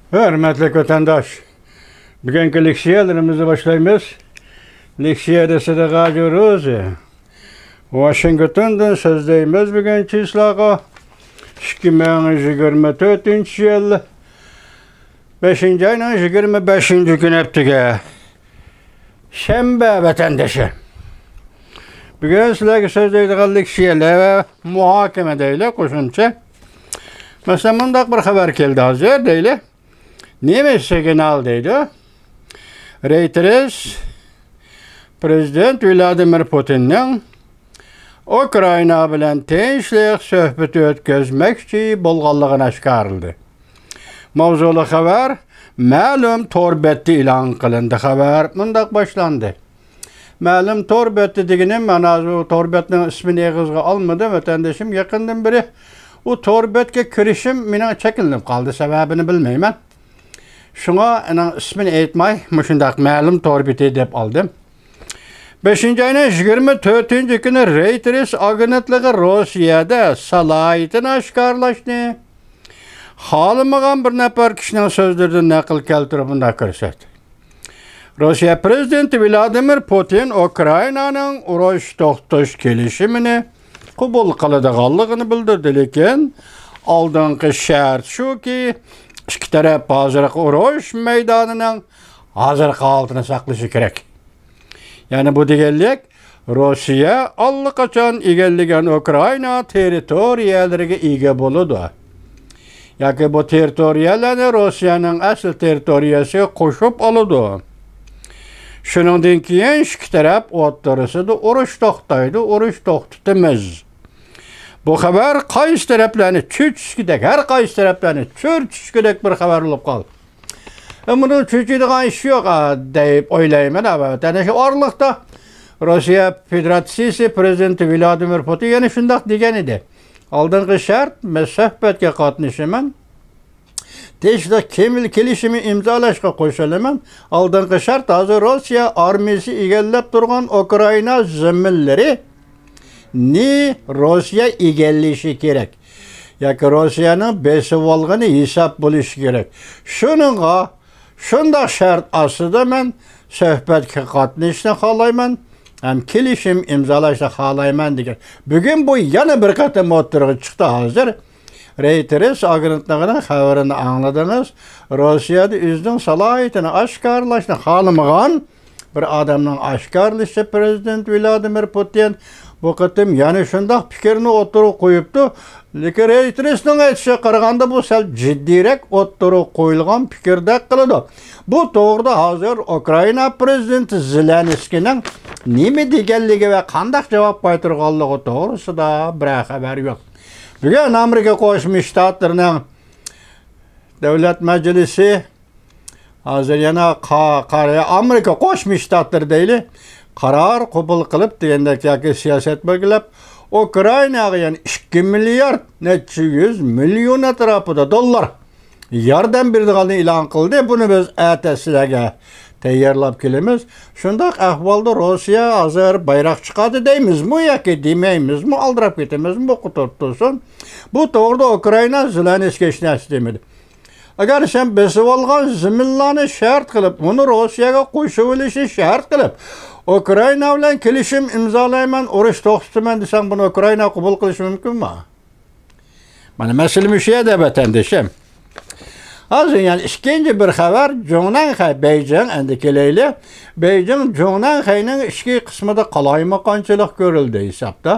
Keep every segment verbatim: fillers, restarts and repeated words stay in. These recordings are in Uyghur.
ھۆرمەتلىك ۋەتەنداش، بۈگۈنكى لېكسىيەلىرىمىزنى باشلايمىز. لېكسىيەدە سىدىق ھاجى روزى. ۋاشىنگتوندىن سۆزلەيمىز بۈگۈن چىسلاغا. ئىككى مىڭ يىگىرمە تۆتىنچى يىل بەشىنچى ئاينىڭ يىگىرمە بەشىنچى كۈنى ھەپتىگە. شەنبە ۋەتەندىشى. بۈگۈن سىلەرگە سۆزلەيدىغان لېكسىيەلەر ۋە مۇھاكىمە دەيلى، قوشۇمچە. مەسىلەن، مۇنداق بىر خەۋەر كەلدى ھازىر دەيلى. نېمە سىگنال دەيدۇ؟ رېيتېرس پرېزىدېنت ۋلادىمىر پۇتىننىڭ ئۇكرائىنا بىلەن تىنچلىق سۆھبىتى ئۆتكۈزمەكچى بولغانلىقىنى ئاشكارىلىدى. ماۋزۇلۇق خەۋەر مەلۇم تور بەتتە ئېلان قىلىندى. خەۋەر مۇنداق باشلاندى. مەلۇم تور بەتتە دېگىنىم، مانا بۇ تور بەتنىڭ ئىسمىنى ئېغىزغا ئالمىدىم، ۋەتەندىشىم. يېقىندىن بېرى ئۇ تور بەتكە كىرىشىم مېنىڭ چەكلىنىپ قالدى، سەۋەبىنى بىلمەيمەن. شۇڭا ئۇنىڭ ئىسمىنى ئېيتماي، مۇشۇنداق مەلۇم تور بېتى دەپ ئالدىم. بەشىنچى ئاينىڭ يىگىرمە تۆتىنچى كۈنى رېيتېرس ئاگېنتلىقى روسىيەدە سالاھىيىتىنى ئاشكارىلاشنى خالىمىغان بىر نەپەر كىشىنىڭ سۆزلىرىدىن نەقىل كەلتۈرۈپ مۇنداق كۆرسەتتى. روسىيە پرېزىدېنتى ۋلادىمىر پۇتىن ئۇكرائىنانىڭ ئۇرۇش توختىتىش كېلىشىمىنى قوبۇل قىلىدىغانلىقىنى بىلدۈردى، لېكىن ئالدىنقى شەرت شۇكى، ئىككى تەرەپ ھازىرقى ئۇرۇش مەيدانىنىڭ ھازىرقى ھالىتىنى ساقلىشى كېرەك. يەنى بۇ دېگەنلىك، روسىيە ئاللىقاچان ئىگىلىگەن ئۇكرائىنا تېررىتورىيەلىرىگە ئىگە بولىدۇ. ياكى بۇ تېررىتورىيەلەرنى روسىيەنىڭ ئەسلى تېررىتورىيەسىگە قوشۇپ ئالىدۇ. شۇنىڭدىن كېيىن ئىككى تەرەپ ئوتتۇرىسىدا ئۇرۇش توختايدۇ، ئۇرۇش توختىتىمىز. بۇ خەۋەر قايسى تەرەپلەرنى چۆچۈتكۈدەك، ھەر قايسى تەرەپلەرنى چۆچۈتكۈدەك بىر خەۋەر بولۇپ قالدى. ئە، بۇنىڭ چۆچۈيدىغان ئىشى يوق، ئە، دەپ ئويلايمەن. ئەۋەت، ئەنە شۇ ئارىلىقتا روسىيە فېدېراتسىيىسى پرېزىدېنتى ۋلادىمىر پۇتىن يەنە شۇنداق دېگەن ئىدى. ئالدىنقى شەرت، مەن سۆھبەتكە قاتنىشىمەن. تىنچلىق كېمىل-، كېلىشىمى ئىمزالاشقا قوشۇلىمەن. ئالدىنقى شەرت، ھازىر روسىيە ئارمىيىسى ئىگىلەپ تۇرغان ئۇكرائىنا زېمىنلىرى نى روسىيە ئىگىلىشى كېرەك. ياكى روسىيەنىڭ بېسىۋالغىنى ھېساب بولۇشى كېرەك. شۇنىڭغا، شۇنداق شەرت ئاستىدا مەن سۆھبەتكە قاتنىشىشنى خالايمەن ھەم كېلىشىم ئىمزالاشنى خالايمەن دېگەن. بۈگۈن بۇ يەنە بىر قېتىم ئوتتۇرىغا چىقتى ھازىر. رېيتېرس ئاگېنتلىقىنىڭ خەۋىرىنى ئاڭلىدىڭىز. روسىيەدە ئۆزىنىڭ سالاھىيىتىنى ئاشكارىلاشنى خالىمىغان بىر ئادەمنىڭ ئاشكارىلىشىچە، پرېزىدېنت ۋلادىمىر پۇتىن بۇ قېتىم يەنە شۇنداق پىكىرنى ئوتتۇرىغا قويۇپتۇ. لېكىن رېيتېرسنىڭ ئېيتىشىغا قارىغاندا، بۇ سەل جىددىيرەك ئوتتۇرىغا قويۇلغان پىكىردەك قىلىدۇ. بۇ توغرىدا ھازىر ئۇكرائىنا پرېزىدېنتى زېلېنسكىينىڭ نېمە دېگەنلىكى ۋە قانداق جاۋاب قايتۇرغانلىقى توغرىسىدا بىرەر خەۋەر يوق. بۈگۈن ئامېرىكا قوشما شتاتلىرىنىڭ دۆلەت مەجلىسى ھازىر يەنە قا-، قا-، ئامېرىكا قوشما شتاتلىرى دەيلى، قارار قوبۇل قىلىپ دېگەندەك ياكى سىياسەت بەلگىلەپ، ئۇكرائىناغا يەنە ئىككى مىليارد نەچچە يۈز مىليون ئەتراپىدا دوللار ياردەم بېرىدىغانلىقىنى ئېلان قىلدى. بۇنى بىز ئەتە سىلەرگە تەييارلاپ كېلىمىز. شۇنداق ئەھۋالدا روسىيە ھازىر بايراق چىقاردى دەيمىزمۇ ياكى دېمەيمىزمۇ، ئالدىراپ كېتىمىزمۇ، قۇتۇرۇپ تۇرسۇن. بۇ توغرىدا ئۇكرائىنا زېلېنسكىي ھېچ نەرسە دېمىدى. ئەگەر سەن بېسىۋالغان زېمىنلارنى شەرت قىلىپ، ئۇنى روسىيەگە قوشۇۋېلىشنى شەرت قىلىپ، ئۇكرائىنا بىلەن كېلىشىم ئىمزالايمەن، ئۇرۇش توختىتىمەن دېسەڭ، بۇنى ئۇكرائىنا قوبۇل قىلىشى مۇمكىنمۇ؟ مانا مەسىلە مۇشۇ يەردە، ۋەتەندىشىم. ھازىر يەنە ئىككىنچى بىر خەۋەر، جۇڭنەنخەي، بېيجىڭ، ئەمدى كېلەيلى. بېيجىڭ، جۇڭنەنخەينىڭ ئىچكى قىسمىدا قالايمىقانچىلىق كۆرۈلدى ھېسابتا.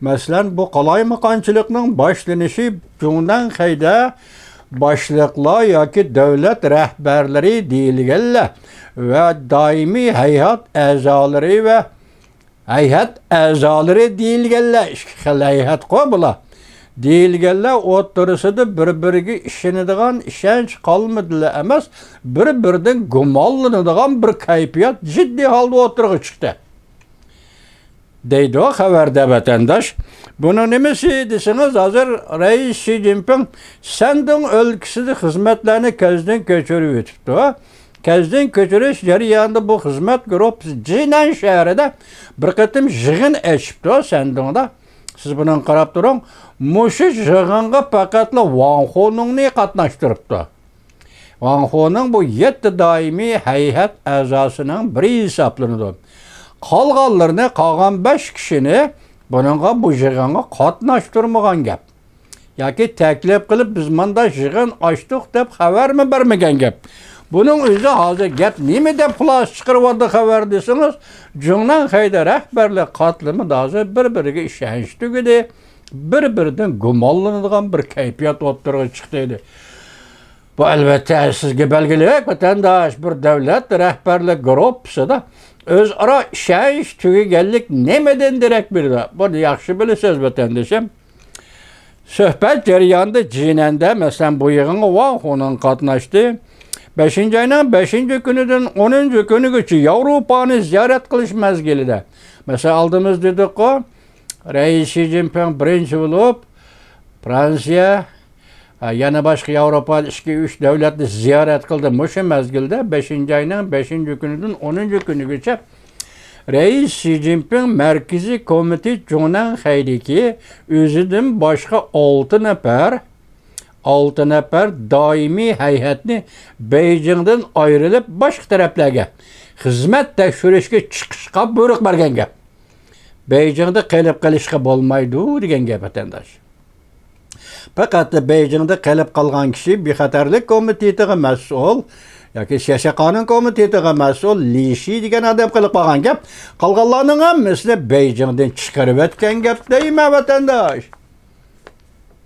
مەسىلەن، بۇ قالايمىقانچىلىقنىڭ باشلىنىشى جۇڭنەنخەيدە باشلىقلار ياكى دۆلەت رەھبەرلىرى دېيىلگەنلەر ۋە دائىمىي ھەيئەت ئەزالىرى ۋە ھەيئەت ئەزالىرى دېيىلگەنلەر، ئىككى خىل ھەيئەتقۇ بۇلار، دېيىلگەنلەر ئوتتۇرىسىدا بىر-بىرىگە ئىشىنىدىغان، ئىشەنچ قالمىدىلا ئەمەس، بىر-بىرىدىن گۇمانلىنىدىغان بىر كەيپىيات جىددىي ھالدا ئوتتۇرىغا چىقتى. دەيدۇ خەۋەردە ۋەتەنداش. بۇنىڭ نېمىسى دېسىڭىز، ھازىر رەئىس شى جىنپىڭ شەندۇڭ ئۆلكىسىدە خىزمەتلەرنى كەزدىن كۆچۈرۈۋېتىپتۇ. كەزدىن كۆچۈرۈش جەريانىدا بۇ خىزمەت گۇرۇپپىسى جىنەن شەھىرىدە بىر قېتىم يىغىن ئېچىپتۇ شەندۇڭدا. سىز بۇنىڭغا قاراپ تۇرۇڭ. مۇشۇ يىغىنغا پەقەتلا ۋاڭ خۇنۇڭنى قاتناشتۇرۇپتۇ. ۋاڭ خۇنىڭ بۇ يەتتە دائىمىي ھەيئەت ئەزاسىنىڭ بىرى ھېسابلىنىدۇ. قالغانلىرىنى، قالغان بەش كىشىنى بۇنىڭغا، بۇ يىغىنغا قاتناشتۇرمىغان گەپ. ياكى تەكلىپ قىلىپ، بىز ماندا يىغىن ئاچتۇق دەپ خەۋەرمۇ بەرمىگەن گەپ. بۇنىڭ ئۆزى ھازىر گەپ نېمە دەپ خۇلاسە چىقىرىۋاتىدۇ خەۋەر دېسىڭىز، جۇڭنەن خەيدە رەھبەرلىك قاتلىمىدا ھازىر بىر-بىرىگە ئىشەنچ تۈگىدى، بىر-بىرىدىن گۇمانلىنىدىغان بىر كەيپىيات ئوتتۇرىغا چىقتى ئىدى. بۇ، ئەلۋەتتە، سىزگە بەلگىلىك، ۋەتەنداش، بىر دۆلەت رەھبەرلىك گۇرۇپپىسىدا ئۆزئارا ئىشەنچ تۈگىگەنلىك نېمىدىن دېرەك بېرىدۇ؟ بۇنى ياخشى بىلىسىز، ۋەتەندىشىم. سۆھبەت جەريانىدا جىنەندە، مەسىلەن، بۇ يىغىنغا ۋاڭ خۇنىڭ قاتناشتى. بەشىنچى ئاينىڭ بەشىنچى كۈنىدىن ئونىنچى كۈنىگىچە ياۋروپانى زىيارەت قىلىش مەزگىلىدە، مەسىلەن، ئالدىمىز دېدۇققۇ، رەئىس شى جىنپىڭ بىرىنچى بولۇپ فرانسىيە، ھە، يەنە باشقا ياۋروپا ئىككى، ئۈچ دۆلەتنى زىيارەت قىلدى. مۇشۇ مەزگىلدە بەشىنچى ئاينىڭ بەشىنچى كۈنىدىن ئونىنچى كۈنىگىچە رەئىس شى جىنپىڭ مەركىزىي كومىتېت جۇڭنەن خەيدىكى ئۆزىدىن باشقا ئالتە نەپەر، ئالتە نەپەر دائىمىي ھەيئەتنى بېيجىڭدىن ئايرىلىپ باشقا تەرەپلەرگە خىزمەت تەكشۈرۈشكە چىقىشقا بۇيرۇق بەرگەن گەپ. بېيجىڭدا قېلىپ قېلىشقا بولمايدۇ دېگەن گەپ، ۋەتەنداش. پەقەت بېيجىڭدا قېلىپ قالغان كىشى بىخەتەرلىك كومىتېتىغا مەسئۇل ياكى سىياسىي قانۇن كومىتېتىغا مەسئۇل لى شى دېگەن ئادەم قېلىپ قالغان گەپ. قالغانلارنىڭ ھەممىسىنى بېيجىڭدىن چىقىرىۋەتكەن گەپ دەيمەن، ۋەتەنداش.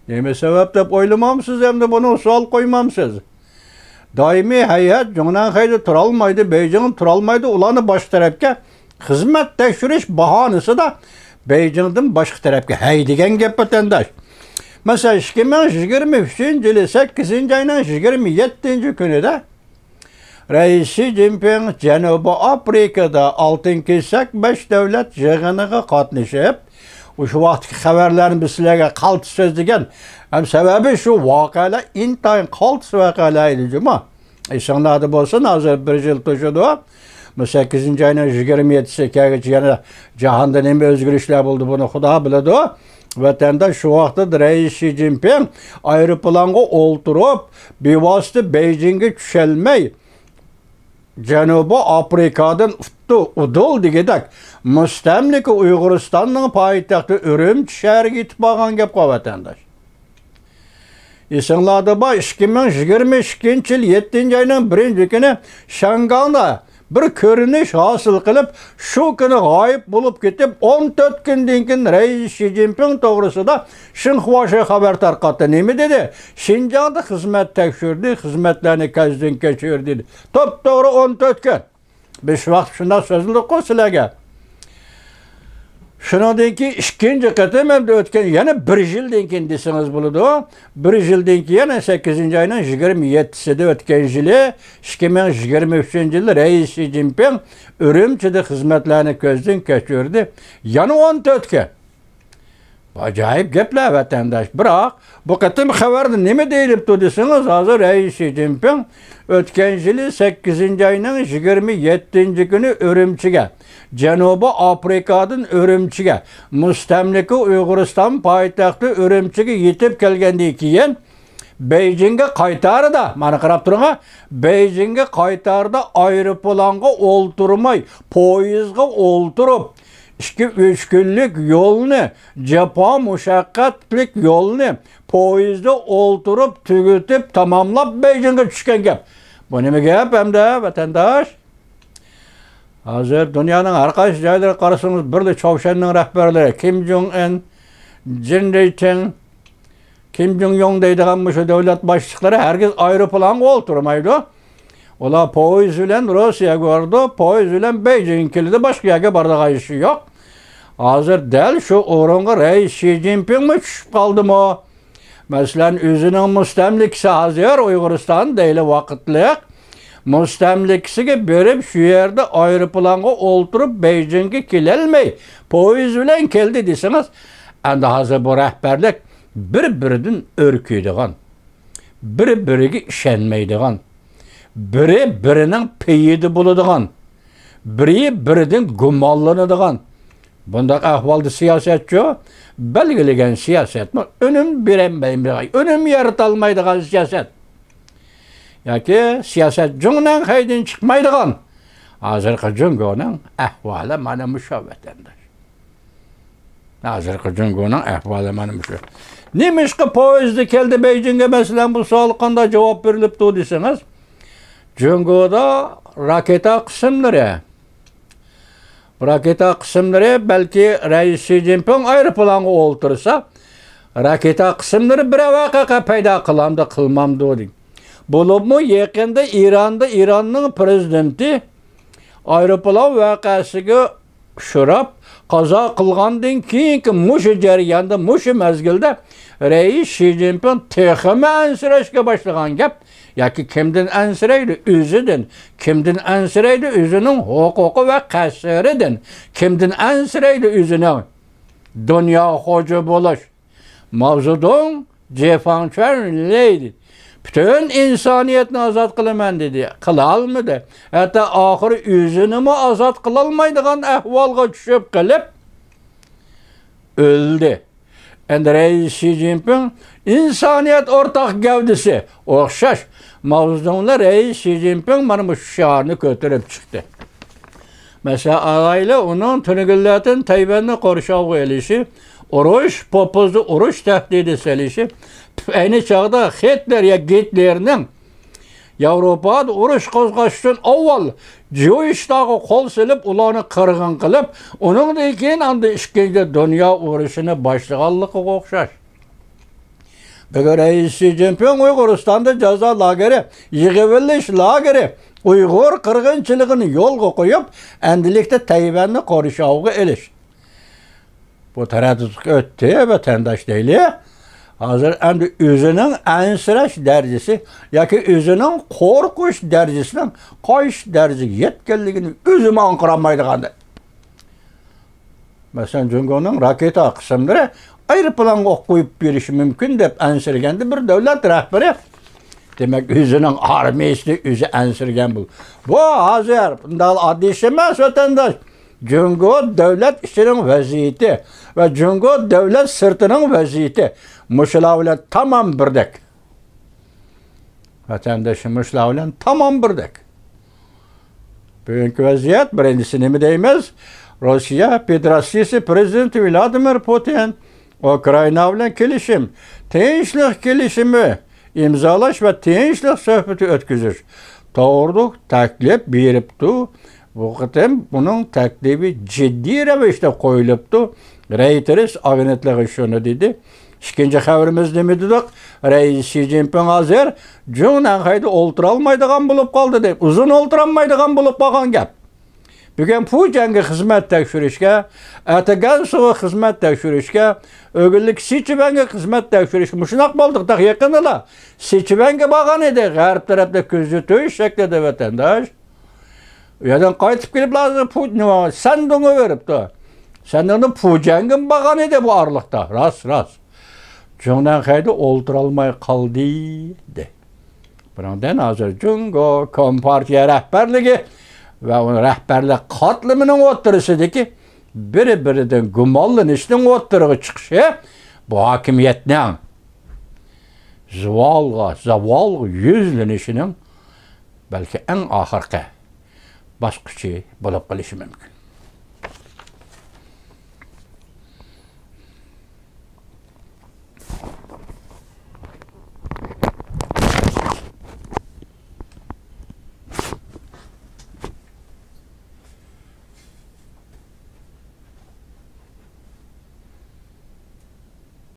نېمە سەۋەب دەپ ئويلىمامسىز، ئەمدى بۇنى سوئال قويمامسىز؟ دائىمىي ھەيئەت جۇڭنەن خەيدە تۇرالمايدۇ، بېيجىڭ تۇرالمايدۇ، ئۇلارنى باشقا تەرەپكە خىزمەت تەكشۈرۈش باھانىسىدا بېيجىڭدىن باشقا تەرەپكە ھەيدىگەن گەپ، ۋەتەنداش. مەسىلەن، ئىككى مىڭ يىگىرمە ئۈچىنچى يىلى سەككىزىنچى ئاينىڭ يىگىرمە يەتتىنچى كۈنىدە رەئىس شى جىنپىڭ جەنۇبىي ئافرىكىدا ئالتۇن كېسەك بەش دۆلەت يىغىنىغا قاتنىشىپ، ئۇ شۇ ۋاقىتتىكى خەۋەرلەرنى بىز سىلەرگە قالتىس سۆزلىگەن. ھەم سەۋەبى شۇ ۋەقەلەر ئىنتايىن قالتىس ۋەقەلەر ئىدى جۇمۇ. ئېسىڭلاردا بولسۇن، ھازىر بىر يىل توشىدۇ. بۇ سەككىزىنچى ئاينىڭ يىگىرمە يەتتىسى كەلگۈچە يەنە جاھاندا نېمە ئۆزگىرىشلەر بولدى، بۇنى خۇدا بىلىدۇ. ۋەتەنداش، شۇ ۋاقىتتا رەئىس شى جىنپىڭ ئايروپىلانغا ئولتۇرۇپ، بىۋاسىتە بېيجىڭگە چۈشەلمەي، جەنۇبىي ئافرىكادىن ئۇتتۇ، ئۇدۇل دېگۈدەك، مۇستەملىكە ئۇيغۇرىستاننىڭ پايتەختى ئۈرۈمچى شەھىرىگە يېتىپ بارغان گەپ قو، ۋەتەنداش. ئېسىڭلاردا بار، ئىككى مىڭ يىگىرمە ئىككىنچى يىل يەتتىنچى ئاينىڭ بىرىنچى كۈنى شياڭگاڭدا بىر كۆرۈنۈش ھاسىل قىلىپ، شۇ كۈنى غايىب بولۇپ كېتىپ، ئون تۆت كۈندىن كېيىن رەئىس شى جىنپىڭ توغرىسىدا شىنخۇا شى خەۋەر تارقاتتى. نېمە دېدى؟ شىنجاڭدا خىزمەت تەكشۈردى، خىزمەتلەرنى كۆزدىن كەچۈردى دېدى. توپتوغرا ئون تۆت كۈن. بىز شۇ ۋاقىت شۇنداق سۆزلىدۇققۇ سىلەرگە. شۇنىڭدىن كېيىن ئىككىنچى قېتىم ئەمدى ئۆتكەن، يەنە بىر يىلدىن كېيىن دېسىڭىز بولىدۇ. بىر يىلدىن كېيىن، يەنە سەككىزىنچى ئاينىڭ يىگىرمە يەتتىسىدە ئۆتكەن يىلى، ئىككى مىڭ يىگىرمە ئۈچىنچى يىلى رەئىس شى جىنپىڭ ئۈرۈمچىدە خىزمەتلەرنى كۆزدىن كەچۈردى. يەنە ئون تۆت كۈن. ئاجايىپ گەپلەر، ۋەتەنداش. بىراق، بۇ قېتىم خەۋەردە نېمە دېيىلىپتۇ دېسىڭىز، ھازىر رەئىس شى جىنپىڭ ئۆتكەن يىلى سەككىزىنچى ئاينىڭ يىگىرمە يەتتىنچى كۈنى ئۈرۈمچىگە، جەنۇبىي ئافرىكادىن ئۈرۈمچىگە، مۇستەملىكە ئۇيغۇرىستان پايتەختى ئۈرۈمچىگە يېتىپ كەلگەندىن كېيىن، بېيجىڭگە قايتارىدا، مانا قاراپ تۇرۇڭ، بېيجىڭگە قايتارىدا ئايروپىلانغا ئولتۇرماي، پويىزغا ئولتۇرۇپ، ئىككى، ئۈچ كۈنلۈك يولنى، جاپا مۇشەققەتلىك يولنى پويىزدا ئولتۇرۇپ تۈگىتىپ تاماملاپ بېيجىڭغا چۈشكەن گەپ. بۇ نېمە گەپ ئەمدى، ۋەتەنداش؟ ھازىر دۇنيانىڭ ھەر قايسى جايلىرىغا قارىسىڭىز، بىرلا چاۋشيەننىڭ رەھبەرلىرى كىم جۇڭ ئىن، جىن رېيتىڭ، كىم جۇڭ يۇڭ دەيدىغان مۇشۇ دۆلەت باشلىقلىرى ھەرگىز ئايروپىلانغا ئولتۇرمايدۇ. ئۇلار پويىز بىلەن روسىيەگە بارىدۇ، پويىز بىلەن بېيجىڭگە كېلىدۇ، باشقا يەرگە بارىدىغان ئىشى يوق. ھازىر دەل شۇ ئورۇنغا رەئىس شى جىنپىڭمۇ چۈشۈپ قالدىمۇ؟ مەسىلەن، ئۆزىنىڭ مۇستەملىكىسى ھازىر ئۇيغۇرىستان دەيلى ۋاقىتلىق. مۇستەملىكىسىگە بېرىپ، شۇ يەردە ئايروپىلانغا ئولتۇرۇپ، بېيجىڭگە كېلەلمەي، پويىز بىلەن كەلدى دېسىڭىز، ئەمدى ھازىر بۇ رەھبەرلىك بىر-بىرىدىن ئۈركۈيدىغان، بىر-بىرىگە ئىشەنمەيدىغان، بىرى بىرىنىڭ پېيىدە بولىدىغان، بىرى بىرىدىن گۇمانلىنىدىغان، بۇنداق ئەھۋالدا سىياسەتچۇ، بەلگىلىگەن سىياسەتمۇ ئۈنۈم بېرەلمەيدىغان، ئۈنۈم يارىتالمايدىغان سىياسەت. ياكى سىياسەت جۇڭنەنخەيدىن چىقمايدىغان ھازىرقى جۇڭگونىڭ ئەھۋالى مانا مۇشۇ، ۋەتەنداش. ھازىرقى جۇڭگونىڭ ئەھۋالى مانا مۇشۇ. نېمىشقا پويىزدا كەلدى بېيجىڭگە، مەسىلەن، بۇ سوئالغا قانداق جاۋاب بېرىلىپتۇ دېسىڭىز، جۇڭگودا راكېتا قىسىملىرى، راكېتا قىسىملىرى، بەلكى رەئىس شى جىنپىڭ ئايروپىلانغا ئولتۇرسا، راكېتا قىسىملىرى بىرەر ۋەقە پەيدا قىلامدۇ، قىلمامدۇ دېگەن. بولۇپمۇ يېقىندا ئىراندا ئىراننىڭ پرېزىدېنتى ئايروپىلان ۋەقەسىگە ئۇچراپ، قازا قىلغاندىن كېيىنكى مۇشۇ جەرياندا، مۇشۇ مەزگىلدە رەئىس شى جىنپىڭ تېخىمۇ ئەنسىرەشكە باشلىغان گەپ. ياكى كىمدىن ئەنسىرەيدۇ؟ ئۆزىدىن. كىمدىن ئەنسىرەيدۇ؟ ئۆزىنىڭ ھوقۇقى ۋە قەسرىدىن. كىمدىن ئەنسىرەيدۇ؟ ئۆزىنىڭ دۇنيا خوجا بولۇش. ماۋزېدۇڭ، جې فاڭچۈەن لېي، پۈتۈن ئىنسانىيەتنى ئازاد قىلىمەن دېدى. قىلالمىدى. ھەتتا ئاخىرى ئۆزىنىمۇ ئازاد قىلالمايدىغان ئەھۋالغا چۈشۈپ قېلىپ ئۆلدى. ئەمدى رەئىس شى جىنپىڭ ئىنسانىيەت ئورتاق گەۋدىسى ئوخشاش ماۋزېدۇڭ بىلەن رەئىس شى جىنپىڭ مانا مۇشۇ شىئارنى كۆتۈرۈپ چىقتى. مەسىلەن ئالايلى، ئۇنىڭ تۈنۈگۈنلەردىن تەيۋەننى قورشاۋغا ئېلىشى، ئۇرۇش، پوپۇزدا ئۇرۇش تەھدىتى سېلىشى، ئەينى چاغدا خىتلېر يا گىتلېرنىڭ ياۋروپادا ئۇرۇش قوزغاش ئۈچۈن ئاۋۋال جيۇشتاغا قول سېلىپ، ئۇلارنى قىرغىن قىلىپ، ئۇنىڭدىن كېيىن ئاندىن ئىككىنچى دۇنيا ئۇرۇشىنى باشلىغانلىقىغا ئوخشاش. بۈگۈن رەئىس شى جىنپىڭ ئۇيغۇرىستاندا جازا لاگېرى، يىغىۋېلىش لاگېرى، ئۇيغۇر قىرغىنچىلىقىنى يولغا قويۇپ، ئەمدىلىكتە تەيۋەننى قورشاۋغا ئېلىش. بۇ تەرەددۇتلۇق ئۆتتى، ۋەتەنداش دەيلى. ھازىر ئەمدى ئۆزىنىڭ ئەنسىرەش دەرىجىسى ياكى ئۆزىنىڭ قورقۇش دەرىجىسىنىڭ قايسى دەرىجىگە يەتكەنلىكىنى ئۆزىمۇ ئاڭقىرالمايدىغان. مەسىلەن، جۇڭگونىڭ راكېتا قىسىملىرى ئايروپىلانغا ئوق قويۇپ بېرىشى مۇمكىن دەپ ئەنسىرىگەندە، بىر دۆلەت رەھبىرى، دېمەك، ئۆزىنىڭ ئارمىيىسىنى ئۆزى ئەنسىرىگەن بول. بۇ ھازىر بۇنداق ئاددىي ئىش ئەمەس، ۋەتەنداش. جۇڭگو دۆلەت ئىچىنىڭ ۋەزىيىتى ۋە جۇڭگو دۆلەت سىرتىنىڭ ۋەزىيىتى مۇشۇلار بىلەن تامام بىردەك. ۋەتەنداشلىرىمىز شۇلار بىلەن تامام بىردەك. بۈگۈنكى ۋەزىيەت، بىرىنچىسى نېمە دەيمىز؟ روسىيە فېدېراتسىيىسى پرېزىدېنتى ۋلادىمىر پۇتىن ئۇكرائىنا بىلەن كېلىشىم، تىنچلىق كېلىشىمى ئىمزالاش ۋە تىنچلىق سۆھبىتى ئۆتكۈزۈش توغرۇلۇق تەكلىپ بېرىپتۇ. بۇ قېتىم بۇنىڭ تەكلىپى جىددىي رەۋىشتە قويۇلۇپتۇ. رەيتېرس ئاگېنتلىقى شۇنى دېدى. ئىككىنچى خەۋىرىمىز نېمە دېدۇق؟ رەئىس شى جىنپىڭ ھازىر جۇڭ نەنخەيدە ئولتۇرالمايدىغان بولۇپ قالدى دەپ، ئۇزۇن ئولتۇرالمايدىغان بولۇپ قالغان گەپ. بۈگۈن پۇجەنگە خىزمەت تەكشۈرۈشكە، ئەتە گەنسۇغا خىزمەت تەكشۈرۈشكە، ئۆگۈنلۈك سىچۈەنگە خىزمەت تەكشۈرۈشكە، مۇشۇنداق بولدى. تېخى يېقىندا سىچۈەنگە بارغان ئىدى، غەرب تەرەپتە كۆزىتىش شەكلىدە ۋەتەنداش. ئۇ يەردىن قايتىپ كېلىپ، ھازىر پۇتىن سەندۇڭغا بېرىپتۇ. سەندۇڭدىن پۇجەنگىمۇ بارغان ئىدى بۇ ئارىلىقتا. راست، راست. جۇڭنەنخەيدە ئولتۇرالماي قالدى، دېدى. بۇنىڭدىن ھازىر جۇڭگو كومپارتىيە رەھبەرلىكى ۋە ئۇنىڭ رەھبەرلىك قاتلىمىنىڭ ئوتتۇرىسىدىكى بىر-بىرىدىن گۇمانلىنىشنىڭ ئوتتۇرىغا چىقىشى بۇ ھاكىمىيەتنىڭ زاۋالغا، زاۋالغا يۈزلىنىشىنىڭ بەلكى ئەڭ ئاخىرقى باسقۇچى بولۇپ قېلىشى مۇمكىن.